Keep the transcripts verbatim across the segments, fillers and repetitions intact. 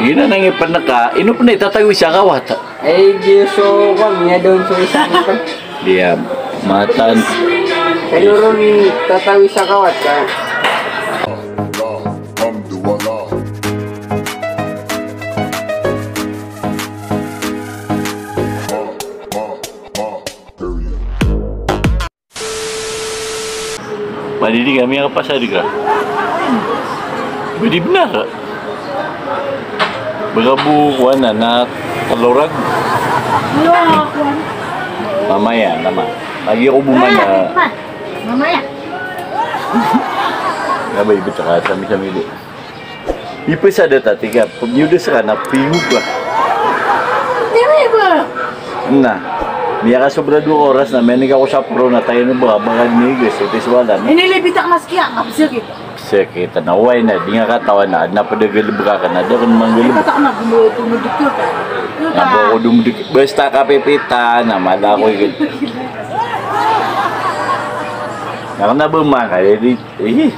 Ino na ngi pn ka, ino pn i tatawis a kawat? Ay, di so, kwan, niya daw so isa ko pn. Di a, matan. Ino ron tatawis a kawat ka? Padi di kami a kapasad ka. Ba di bnar. Ba ka bo kowan na, na tlo rag. Mamaya, nama. Lagi ako bo man na. Mamaya. Nga ba ibet ka, sami-sami di. Ipasad a tig ka, pagyodas ka na pigo ka. Di ba? Na, miyakasobra dowa ka oras na miyanik ako sa pro na tayo na ba, ba ka dn igas, so tiswalan. Inilibit ak mas kiya, kapsakit. Sakit, na way na, di nga katawan na, na pd a galbk akn, na da akn manggalbk. Ipit ak na gumbo, tumdk ka. Na ba ako dumdk, basta kapipita, na mala ako igas. Na kna ba maka, di, eh.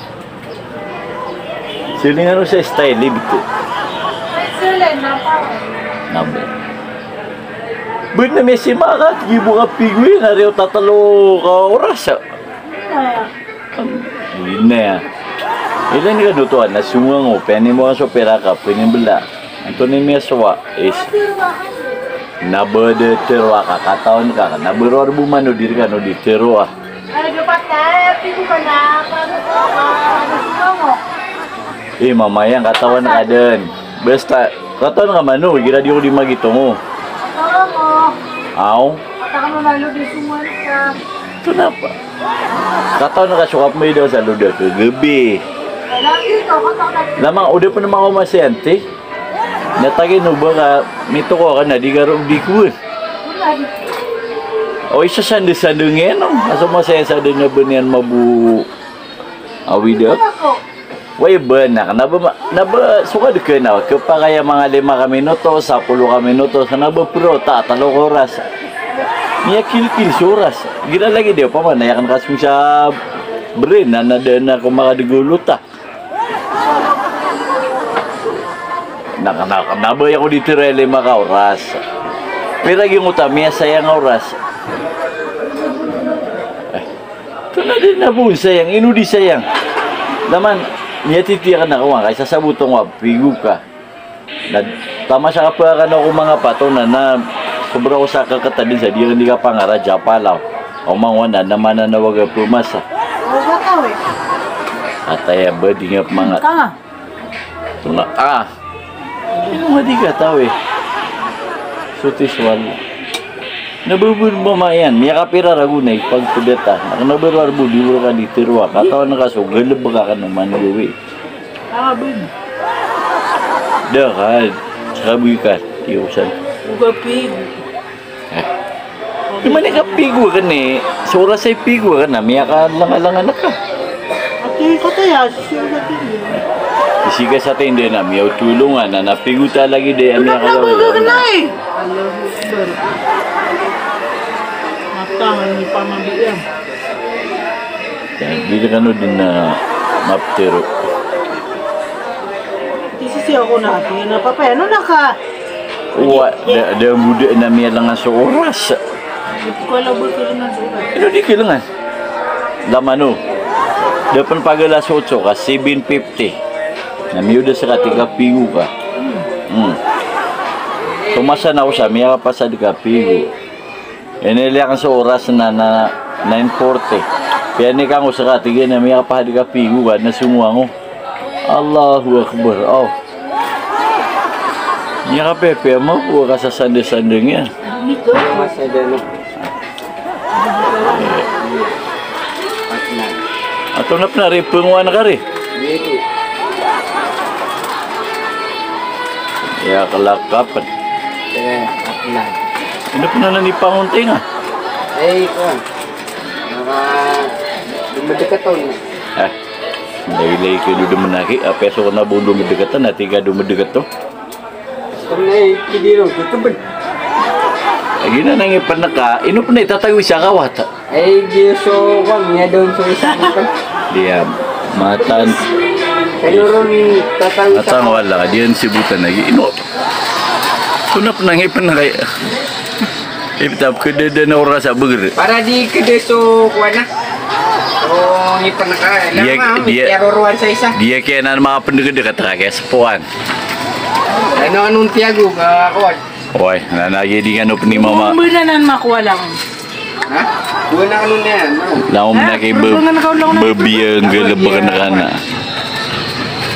Siling ano sa style, eh, bito. Siling, napa? Nabo. Bit na miyasima ka, gibo ka pigo iyan, ari o tatlo ka oras, ah. Hindi na yan. Ilan ka dotoan, na sumang o, pwede mo ka so pera ka, pwede bala. Antonio miyasowa, is. Na ba di tero a ka, katawan ka, na ba rowar bo man o di rkano di tero a. Eh, mamaya, katawan ka dn. Basta, katawan ka man o, igira di ako di magitongo. Aw. Kenapa? Katawan ka so kapmay daw sa loda ka gabi. Lamang, o da pn makaoma si ante. Na tagi no ba ka mitoko ka na di ka ro di kowan. O isa sande-sande ngeno. Aso masaya sa dn na benian mabu awida. Way ba na, na ba, na ba so ka deken na, kepakay a manga lima ka minuto, sapolo ka minuto, na ba pro ta, talo ka oras. Miyakilkil so oras. Gira lagi di, opama na, aya kan kasong sa beren, na, na, na, na, ko makadegolo ta. Na, na, na, na ba ako di tero a lima ka oras. Pero lagi ngota, miyasayang a oras. Eh, ito na di na bo sayang, ino di sayang. Laman, miyatitiya ka na kowan, kay sasabot ko a pigo ka. Na, tamasa ka pa ka na ko manga pato na, na, sobra ko sa kakatadin sa di, di ka pangaradya palaw. O manga wana, na mana na waga pemasa. Ataya ba di nga pemanga. Tona, ah. Ino nga di katawi? So tiswal. Na ba bo mamayan, miyakapira rago na ipagpedata. Na ba rowar bo di wala ka di tero a. Katawan ka so galbk akn o man gawi. Abin. Da ka, sabi ka, tiyosan. Uga pigo. Eh. Di man ka pigo ka ni, so oras ay pigo ka na, miyakalangalangan ka. Ati, kataya, sisiyo ka pigo. Isi ka sa tinda na, miyaw tulong a, na napigo ta lagi di, a miyakalaw. Allahu Akbar. Mata, ano yung pamabiyan? Yan, di kano dn na maptero. Ati, sisiyo ko na, ati, na, papaya, ano na ka? Wa, da, da bo di na miyalangan so oras. Ino di kilengan? Laman o. Da pen pag alas otso ka, seven fifty. Na miyodas ka tig ka pigo ka. Hmm. Tomasa na ko sa, miyakapasad ka pigo. Inilay akn so oras na, na nine forty. Kaya ni kang osa ka, tig iyan a miyakapahad ka pigo ka, na songowan ko. Allahu Akbar. Aw. Miyakapepe a mako ka sasande-sande niyan. Ato na pn a ripengowan ka ri. Iya, kelakapen. Iya, apenan. Ino pn anan i pangonting a? Ay, kuwan. Naka, dumedeket on. Eh, laylay ka do demenaki, apiya so kena bo dumedeket on, ati ka dumedeket on. Kena i, kidi ron, tutubed. Lagi na nang ipen ka, ino pn i tatawis a kawat? Ay, di so, kuwan, niya daw so isa ko pn. Di a, matan. Ino ron i tatang. Tatang wala, di yan sibotan lagi. Ino? Kunap na ngipen na kaya. Iptap, kededen na oras a beger. Para di kede so kuwan na. O, ngipen na ka. Diya, diya, diya kaya nan mapendegedeg a tara kaya sepoan. Ano, anong tiyago ka, kuwan? Oy, na lagi di kano peni mama. Mbenanan makowa lang. Ha? Buwan na kano niyan, no? Laom na kay be-, bebiyang galebek na kana.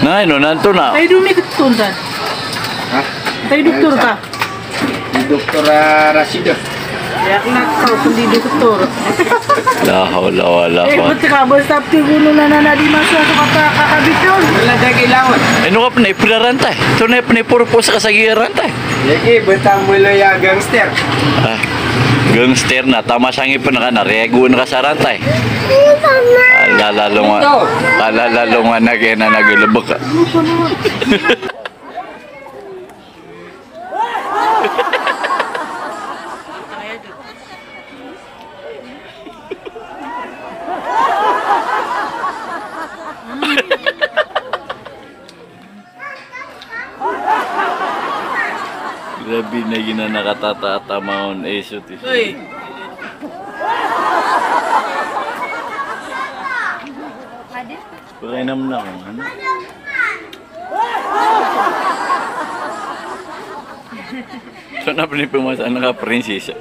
Na, ino, nanto na. Ay, dumi ketontan. Ha? Tay doktor ka. Di Doktor, ah, Rashida. Aya kena ka o di doktor. La hawla wala quwwata. Eh, bet ka, basta pti guno na na di masuk sa kata kakabitol. Wala da kailangan. Ino ka pena iperarantay? Ito na pena ipurpos ka sa giyarantay. Lagi, betang melo ya gangster. Ah, gangster na, tama sangi pena kana, reaguan ka sa rantay. Ala lalongan, ala lalongan na kena na galebek ka. Grabe na gina nakatata-, tama on, eh, shoot, eh. Uy. Pakainam na ako, ano? Ito na pala yung pumasa, naka-princess.